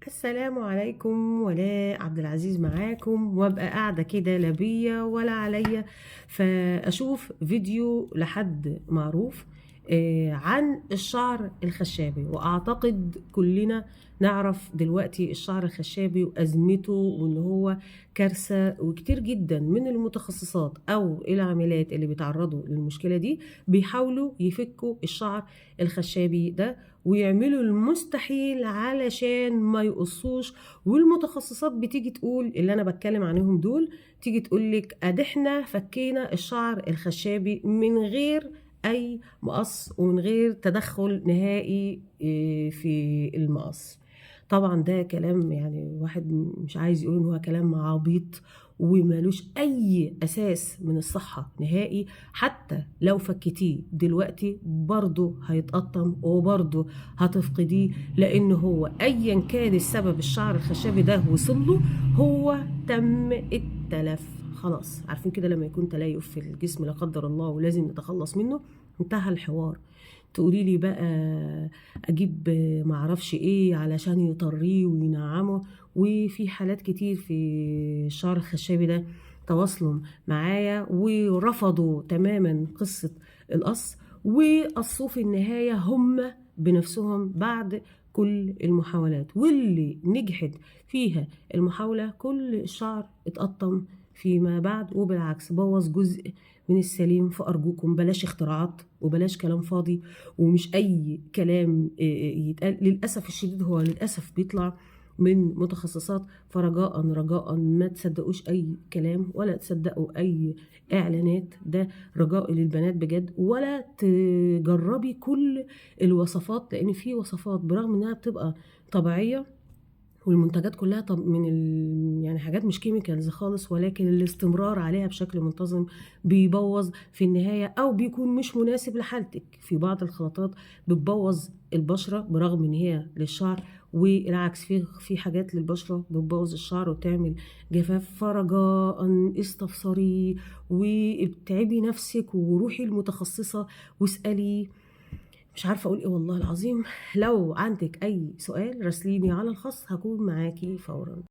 السلام عليكم، ولاء عبد العزيز معاكم. وابقى قاعدة كده لا بيا ولا عليا، فاشوف فيديو لحد معروف عن الشعر الخشابي. واعتقد كلنا نعرف دلوقتي الشعر الخشابي وازمته، وان هو كارثه، وكتير جدا من المتخصصات او العاملات اللي بيتعرضوا للمشكلة دي بيحاولوا يفكوا الشعر الخشابي ده ويعملوا المستحيل علشان ما يقصوش. والمتخصصات بتيجي تقول اللي انا بتكلم عنهم دول، تيجي تقول لك ادي احنا فكينا الشعر الخشابي من غير اي مقص ومن غير تدخل نهائي في المقص. طبعا ده كلام يعني واحد مش عايز يقول ان هو كلام عبيط ومالوش اي اساس من الصحة نهائي. حتى لو فكتيه دلوقتي برضه هيتقطم وبرضه هتفقديه، لان هو ايا كان السبب الشعر الخشبي ده وصل له هو تم التلف خلاص. عارفين كده لما يكون تليف في الجسم لا قدر الله ولازم نتخلص منه، انتهى الحوار. تقولي لي بقى اجيب معرفش ايه علشان يطريه وينعمه. وفي حالات كتير في الشعر الخشابي ده تواصلوا معايا ورفضوا تماما قصة القص، وقصوه في النهاية هم بنفسهم بعد كل المحاولات، واللي نجحت فيها المحاولة كل الشعر اتقطم فيما بعد، وبالعكس بوظ جزء من السليم. فأرجوكم بلاش اختراعات وبلاش كلام فاضي ومش أي كلام يتقال. للأسف الشديد هو للأسف بيطلع من متخصصات، فرجاء رجاء ما تصدقوش أي كلام ولا تصدقوا أي إعلانات. ده رجاء للبنات بجد. ولا تجربي كل الوصفات، لأن في وصفات برغم إنها بتبقى طبيعية والمنتجات كلها طب من يعني حاجات مش chemicals خالص، ولكن الاستمرار عليها بشكل منتظم بيبوظ في النهاية أو بيكون مش مناسب لحالتك. في بعض الخلطات بتبوظ البشرة برغم إن هي للشعر، والعكس في حاجات للبشرة بتبوظ الشعر وتعمل جفاف. فرجاء استفسري وابتعبي نفسك وروحي المتخصصة واسألي. مش عارفة أقول إيه والله العظيم. لو عندك أي سؤال راسليني على الخاص، هكون معاكي فورا.